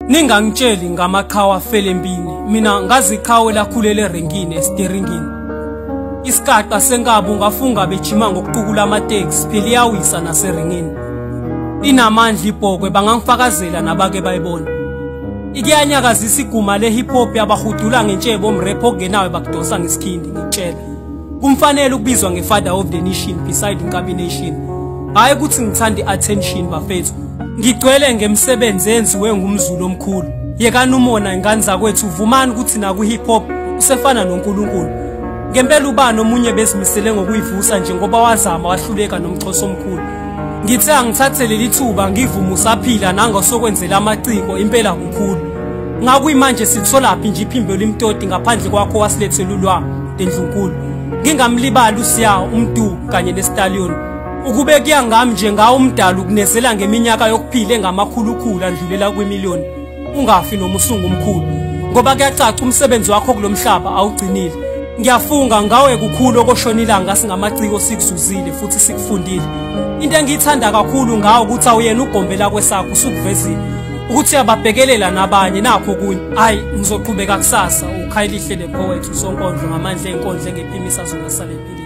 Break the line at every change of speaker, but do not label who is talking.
Ningangitsheli ngamaqhawe afele empini, mina ngazi iqhawe lakhulela erenkini esiteringini. Isigaqa senkabi ungafunga bejima ngokuqukula amateksi, phela iyawisa naseringini. Inamandla ibhokwe, bangangifakazela nabake bayibona. Ikuyanyakazisa iguma le-hip hop, yabahudula ngentshebo omrepho okungenayo, bakudosa ngesikhindi. Ngikutshela, kumfanele ukubizwa nge-father of the nation beside Inkabi Nation. Hhayi ukuthi ngithanda i-attention bafethu, ngigcwele ngemsebenzi enziwe ngumZulu omkhulu. Yekani umona, ingane zakwethu, vumani ukuthi naku-hip hop usefana noNkulunkulu ngempela. Ubani omunye bezimisele ngokuyivusa nje ngoba wazama wahluleka nomxhosa omkhulu? Ngithe angithathe leli thuba ngivume usaphila nangosokwenzela amaciko impela kukhulu. Ngakuyimanje sitholaphi nje iphimbo limtoti ngaphandle kwakho wasilethela ulwa lendlunkulu? Ngingamlibali uSiya umdu kanye nestallion. Ukube kuya ngami nje, ngawo umdala ukunezela ngeminyaka yokuphila engamakhulukhulu andlulela kwimiliyoni. Ungafi noma usungumkhulu, ngoba kuyacaca umsebenzi wakho kulomhlaba awugcinile. Ngiyafunga ngawe, kukhulu okoshona ilanga singamaciko sikuzuzile futhi sikufundile. Into engiyithanda kakhulu ngawo ukuthi awuyena ugombela kwesakho, usukuvezile ukuthi uyababhekelela nabanye. Nakho okunye, hayi, ngizoqhubeka kusasa. Ukhayelihle le poet, usonkondlo ngamandla ey'nkondlo engephimisa zona sale.